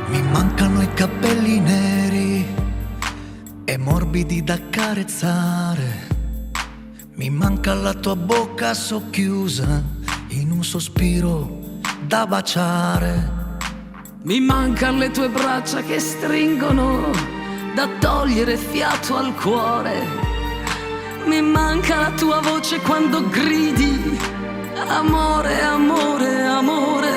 Mi mancano i capelli neri e morbidi da accarezzare. Mi manca la tua bocca socchiusa in un sospiro da baciare. Mi mancano le tue braccia che stringono da togliere fiato al cuore. Mi manca la tua voce quando gridi amore, amore, amore.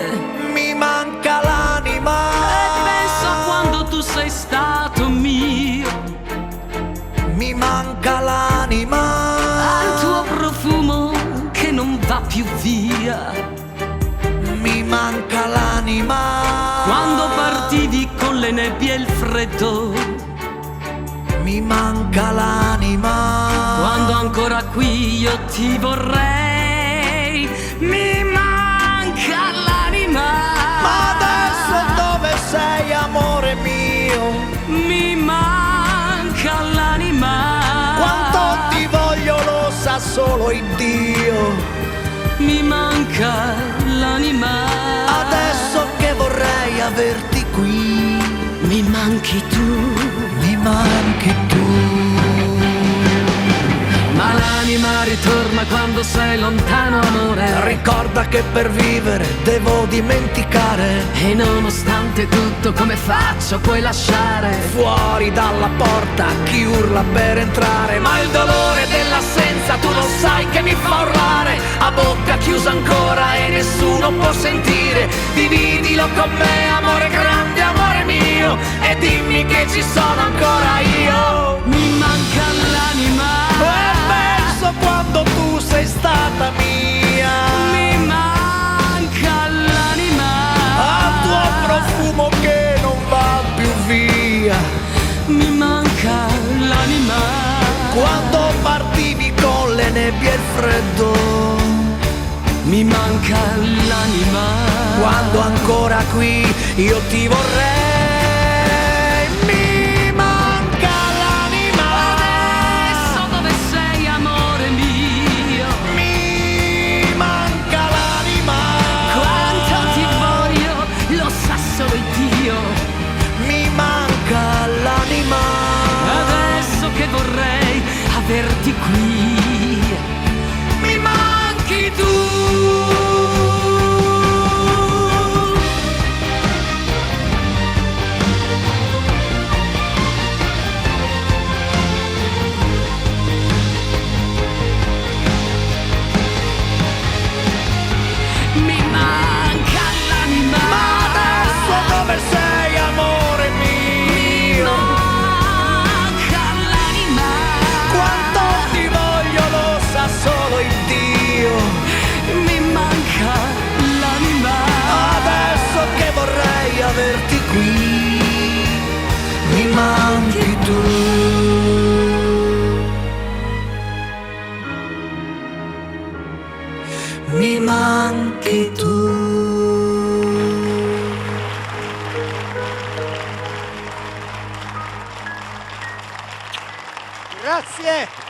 Mi manca l'anima. E penso a quando tu sei stato mio. Mi manca l'anima. Al tuo profumo che non va più via. Mi manca l'anima. Quando partivi con le nebbie e il freddo. Mi manca l'anima. Quando ancora qui io ti vorrei. Mi manca l'anima. Ma adesso dove sei, amore mio? Mi manca l'anima. Quanto ti voglio lo sa solo il Dio. Mi manca l'anima. Adesso che vorrei averti qui. Mi manchi tu. Mi manchi tu. Ma l'anima ritorna quando sei lontano, amore. Ricorda che per vivere devo dimenticare. E nonostante tutto, come faccio puoi lasciare fuori dalla porta chi urla per entrare. Ma il dolore dell'assenza tu non sai che mi fa urlare. A bocca chiusa ancora e nessuno può sentire. Dividilo con me, amore grande, amore mio. E dimmi che ci sono ancora io. Mi manca l'anima. E penso quando tu sei stata mia. Mi manca l'anima. Al tuo profumo che non va più via. Mi manca l'anima. Quando partivi con le nebbie e il freddo. Mi manca l'anima. Quando ancora qui io ti vorrei. Mi manca l'anima. Adesso dove sei, amore mio? Mi manca l'anima. Quanto ti voglio, lo sa solo il Dio. Mi manca l'anima. Adesso che vorrei averti qui. Mi manchi tu. Mi manca l'anima. Ma adesso dove sei, amore Mi mio? manca l'anima. Quanto ti voglio lo sa solo il Dio. Mi manca l'anima. Adesso che vorrei averti qui, mi manchi tu. Mi manchi tu. Grazie.